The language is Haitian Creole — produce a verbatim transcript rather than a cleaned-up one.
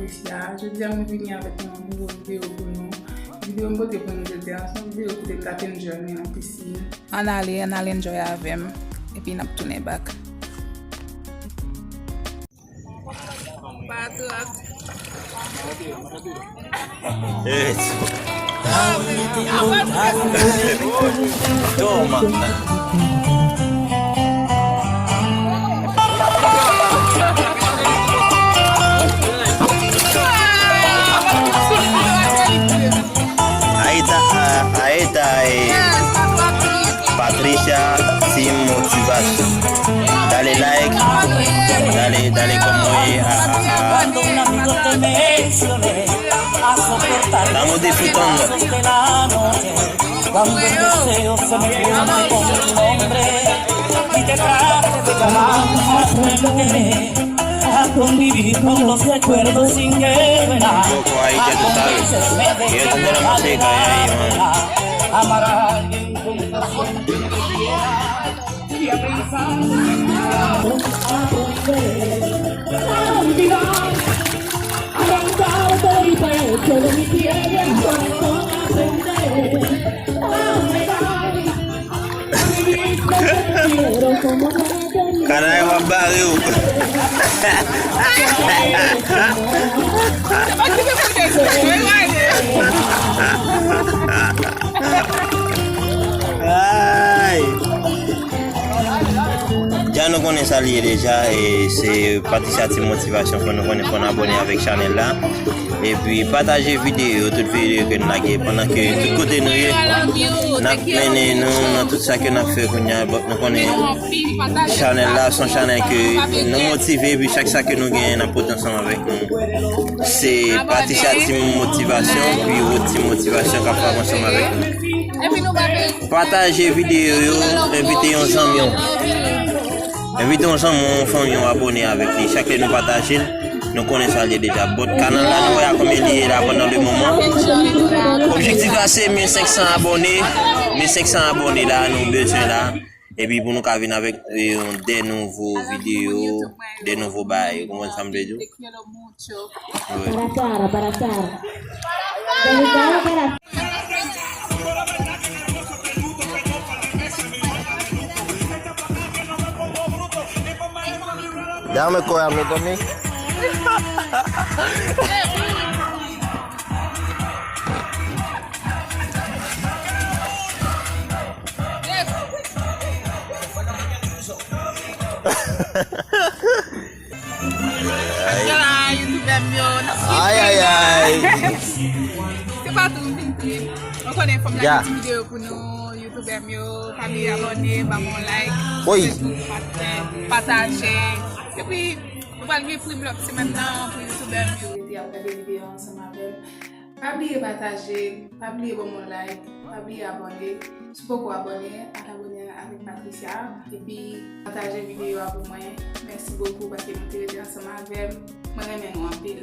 Patricia. Jodi a, mwen vini avèk yon nouvo videyo pou nou. Videyo m pote pou nou jodi a, se yon videyo kote m t ap enjoy mwen nan pisin. Ann ale, ann al enjoy avè m, epi n ap tounen back. Patwòp. Toma. Ahí está, ah, ahí está, eh, Patricia sin motivation. Dale like, dale, dale como, eh, ah, ah, ah. Estamos disfrutando. Cuando el deseo se me viene con un hombre y te trate de llamar, aprende a convivir con los recuerdos sin que duela. Loco, ahí ya tú sabes. Y eso no era más seca, ahí, man. Amar a alguien con pasión y a pensar, a olvidar. Kanay w ap bare w. Ay! Dja nou konnen sa l ye deja, e se Patricia Team Motivation, fò nou konnen, fò n abòne avèk chanèl la. Epi pataje videyo, tout videyo ke n lage, pandan ke tout kote nou ye, n ap mennen nou nan tout sa ke n ap fè kounye a. Bon, nou konnen chanèl la se yon chanèl ke nou motive, epi chak sa ke nou genyen, n ap pote ansanm avèk nou. Se Patricia Team Motivation, Pierrot Team Motivation k ap travay ansanm avèk nou. Pataje videyo yo, envite yon zanmi w. Envite yon zanmi w, yon fanmi w abòne avèk li. Chak lè nou pataje l, nou konnen sa l ye deja. But kanal la, nou wè a konbyen li ye la pandan le moman. Objektif la se mil senk san abòne. Mil senk san abòne la, nou bezwen la. Epi pou nou ka vin avèk, eh, yon de nouvo videyo, de nouvo bagay. Ou konprann sa m vle di w? Te quiero mucho. Para cara, para cara. Delicado para Déjame cogerme también. Ay. Ala, youtubè m yo, n ap viv. Ay, ay, ay. Se pa tou m vin trip. Ou konnen fò m lage ti videyo pou nou, youtubè m yo. Pa bliye abòne, ban m yon like. Wi. Fè tou pataje. Epi, nou pral gen prim lòt semèn nan pou youtubè m yo. Rete ap gade videyo ansanm avè m. Pa bliye pataje, pa bliye ban m yon like, pa bliye abòne. Si w poko abòne, al abòne avèk Patricia, epi pataje videyo a pou mwen. Mèsi bokou paske nou te rete ansanm avè m. Mwen renmen nou anpil.